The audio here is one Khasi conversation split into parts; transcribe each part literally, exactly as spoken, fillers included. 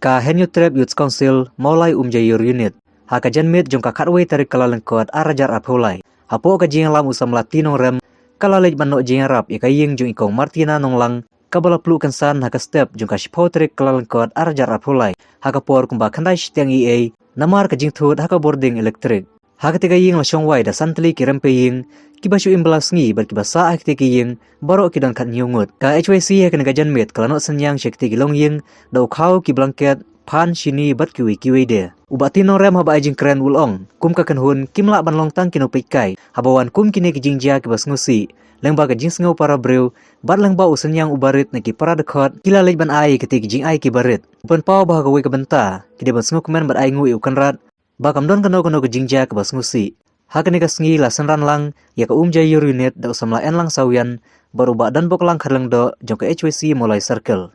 Ka Hynñiewtrep Youth Council Mawlai Umjaiur Unit, ha ka janmiet jong ka khatwei tarik Kyllalyngkot ar hajar arphew lai, hapoh ka jingïalam u samla T. Nongrem, ka la leit ban noh jingïarap ïa ka ïing jong i Kong Martina Nonglang, kaba la pluh kynsan ha ka step jong ka shiphew tarik Kyllalyngkot ar hajar arphew lai, ha ka por kumba khyndai shiteng eiei, namar ka jingthut ha ka bording elektrik. Ha katei ka ïing la shong wai da san tylli ki rympei ïing, kiba shu im bylla sngi bad kiba sah ha katei ka ïing baroh ki don khathynñiew ngut. Ka H Y C ha kane ka janmiet ka la noh synñiang sha kitei ki longïing da u khaw, ki blanket, phan, shini bad kiwei kiwei de. U Bah T. Nongrem haba ai jingkren u la ong, kum ka kynhun kim lah ban long tang ki nongpeitkai haba wan kum kine ki jingjia kiba sngewsih, lyngba ka jingsngew para briew bad lyngba u synñiang u barit na ki para dkhot, ki la leit ban ai ïa kitei ki jingai kiba rit. U pynpaw ba ha kawei ka bynta ki dei ban sngewkmen bad ai nguh ïa u Kynrad ba kam don kano kano ka jingjia kaba sngewsih. Ha kane ka sngi la synran lang ïa ka Umjaiur Unit da u samla Enlang Sawian bad u Bah Donboklang Kharlyngdoh jong ka H Y C Mawlai Circle.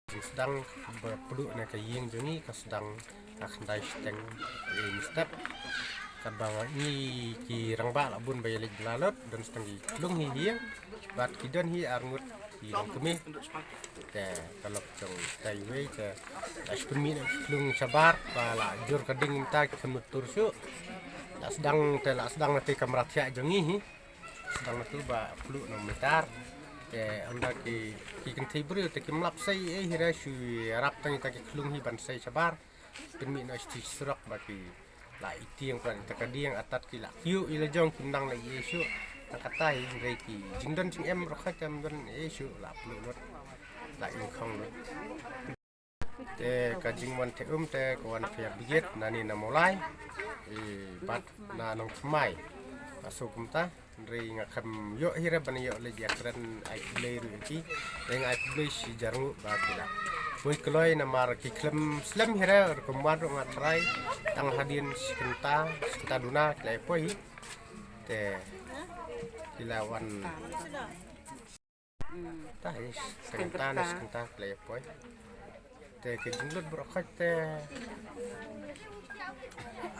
Sdang ba pluh na ka ïing jong ngi ka sdang ha khyndai shiteng eiei mynstep. Kaba ngi ki rangbah la bun ba ïaleit bylla lut, don shiteng ki khlung hi ïing bad ki don hi ar ngut ki longkmie. Te ka lok jong kaiwei te la shu pynmih na ki khlung shabar ba la jur ka ding mynta ki khlem tur shuh. La sdang te la sdang na te kamra thiah jong ngi hi. Sdang na tu ba pluh na mitar. Te ynda ki, ki kynthei briew te kim lap sei ei hi re, shu ïarap tang ïa ta ki khlung hi ban sei shabar. Pynmih na shi surok ba ki la itieng pat ïa ta ka dieng, atat ki la kyiuh ïa la jong, kim nang la ïeh shuh. Tang kata hi hynrei ki jingdon jingem ruh khat kam don ei shuh, la pluh lut, la ingkhong lut. Te ka jingwan te um te ka wan fire brigade nani na Mawlai, i bad na Nongthymmai. Ka shu kumta, hynrei nga khlem ïoh hi re ban ïoh leit ïakren, ai khublei ruh ïa ki. Te nga ai khublei shi jar nguh ba ki la poi kloi namar ki khlem slem hi re, ruh kumwar ruh nga tharai tang hadien shi kynta, shi kynta duna ki la poi hi. Te ki la wan ta hi, shi kynta ne shi kynta ki la poi. Te ka jinglut baroh khoit te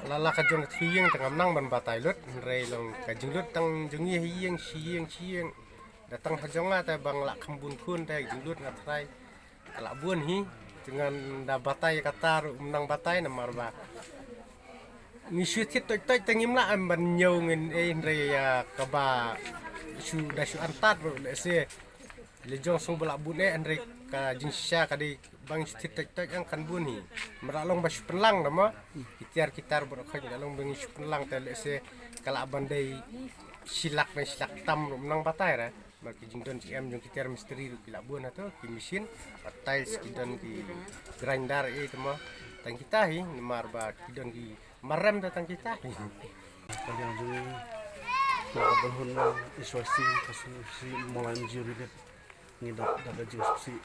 la la ka jong ka thlu ïing te ngam nang ban batai lut, hynrei long ka jinglut tang jong ngi ha ïing shi ïing shi ïing. Da tang ha jong nga te ba nga la kham bun khun te ka jinglut nga tharai ka la bun hi. Te ngan da batai kata ruh ym nang batai namar ba ngi shu thied toit toit te ngim lah em ban ñiew ngin ei, hynrei ïa kaba shu da shu antad ruh lehse la jong sngewbha lah bun eh, hynrei ka jingshisha ka dei ba ngi shu thied toit toit ang kan bun hi. Namar la long ba shu pynlang da mo ki tiar ki tar baroh khoit, la long ba ngi shu pynlang te lehse ka lah ban dei shi lak ne shi lak tam ruh ym nang batai re. Namar ki jingdon jingem jong ki tiar mistri ruh ki la bun hato, ki machine, ki tiles, ki don ki grinder, eh, te mo. Tang kita hi, namar ba ki don ki marem te tang kita hi. Ka liang jong ngi, na ka kynhun H Y C, ka H Y C Mawlai Umjaiur Unit, ngi da, da ka jingsngewsih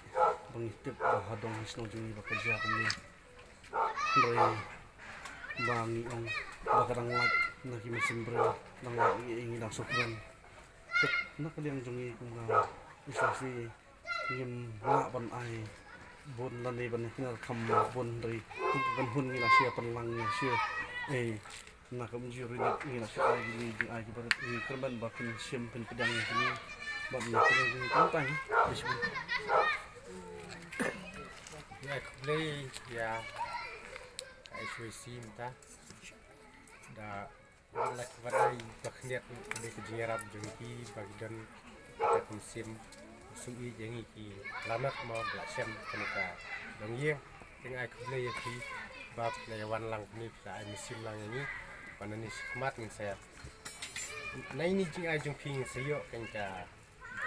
ba ngi tip ba ha dong hi shnong jong ngi ba ka jia kumne. Hynrei ba ngi ong ba ka dang lait na ki mynsiem briew, dang lait ïa ngi dang sngewkmen. Te na ka liang jong ngi kum ka H Y C ngim lah ban ai bun lane ban ïakynnoh kham bun, hynrei kum ka kynhun ngi la shu ïa pynlang, ngi la shu, eh, na ka Umjaiur Unit ngi la shu ai kine ki jingai kiba rit, ngi kyrmen ba phin shim phin pdiang ïa kine. Bad na ka liang jong ngi kumta hi. Ai khublei ïa ka H Y C mynta da la ki wan ai ba khyndiat ka dei ka jingïarap jong ki ba ki don ka mynsiem sngewsih ïa ngi ki lanot mo ba la shem kane ka dong ïing. Te nga ai khublei ïa phi ba phi la ïa wan lang kane, phi la ai mynsiem lang ïa ngi ba nane shakhmat ngin sa ïa, na ine i jingai jong phi ngin sa ïoh kane ka,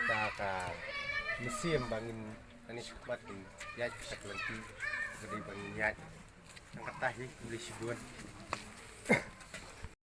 ka, ka mynsiem ba ngin nane shakhmat ngin ïaid ka lynti ka dei ba ngin ïaid. Tang kata hi, khublei shibun.